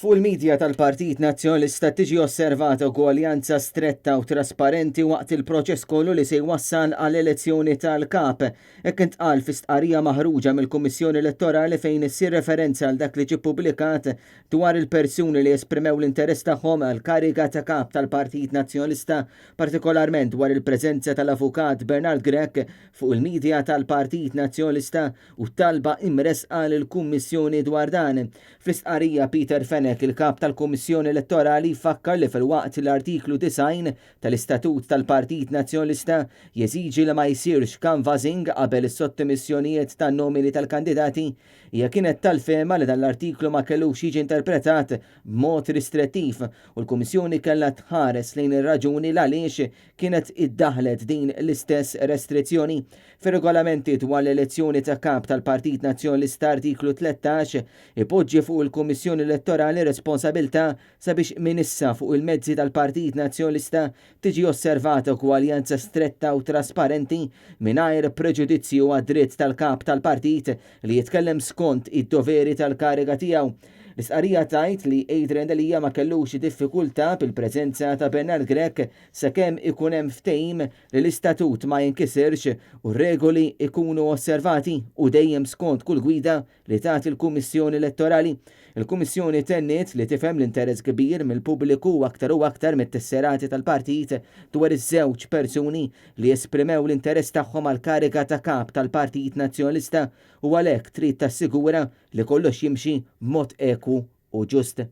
Fuq il-midja tal-Partit Nazzjonalista tiġi osservata ugwaljanza stretta u trasparenti waqt il-proċess kollu li se jwassal għall-elezzjoni tal-Kap. Hekk intqal fi stqarrija maħruġa mill-Kummissjoni Elettorali fejn issir referenza għal dak li ġie ppubblikat dwar il-persuni li esprimew l-interess tagħhom għall-kariga ta' Kap tal-Partit Nazzjonalista, partikolarment dwar il-preżenza tal-Avukat Bernard Grech fuq il-midja tal-Partit Nazzjonalista u t-talba imressqa lill-Kummissjoni dwar dan. Fl-istqarrija Peter Fenech, il-Kap tal-Kummissjoni Elettorali fakkar li filwaqt li l-Artiklu 90 tal-Istatut tal-Partit Nazzjonalista jeżiġi li ma jsirx canvassing qabel is-sottomissjonijiet tan-nomini tal-kandidati, hija kienet tal-fehma li dan l-artiklu ma kellux jiġi interpretat b'mod ristrettiv u l-Kummissjoni kellha tħares lejn ir-raġuni l-għaliex kienet iddaħħlet din l-istess restrizzjoni. Fir-regolamenti dwar l-elezzjoni ta' Kap tal-Partit Nazzjonalista Artiklu 13 ipoġġi fuq il-Kummissjoni Elettorali responsabilità sabiex minn issa fuq il-mezzi tal-Partit Nazzjonalista tiġi osservata ugwaljanza stretta u trasparenti mingħajr preġudizzju għad-dritt tal-Kap tal-Partit li jitkellem skont id-doveri tal-kariga tiegħu. L-istqarrija tgħid li Adrian Delia ma kellux diffikultà bil-preżenza ta' Bernard Grech sakemm ikun hemm ftehim li l-istatut ma jinkisirx u r-regoli jkunu osservati u dejjem skont kull gwida li tagħti l-Kummissjoni Elettorali. Il-Kummissjoni tenniet li tifhem l-interess kbir mill-pubbliku u aktar u aktar mit-tesserati tal-partit dwar iż-żewġ persuni li esprimew l-interess tagħhom għall-kariga ta' Kap tal-Partit Nazzjonalista u għalhekk trid tassigura li kollox jimxi b'mod ekwu u ġust.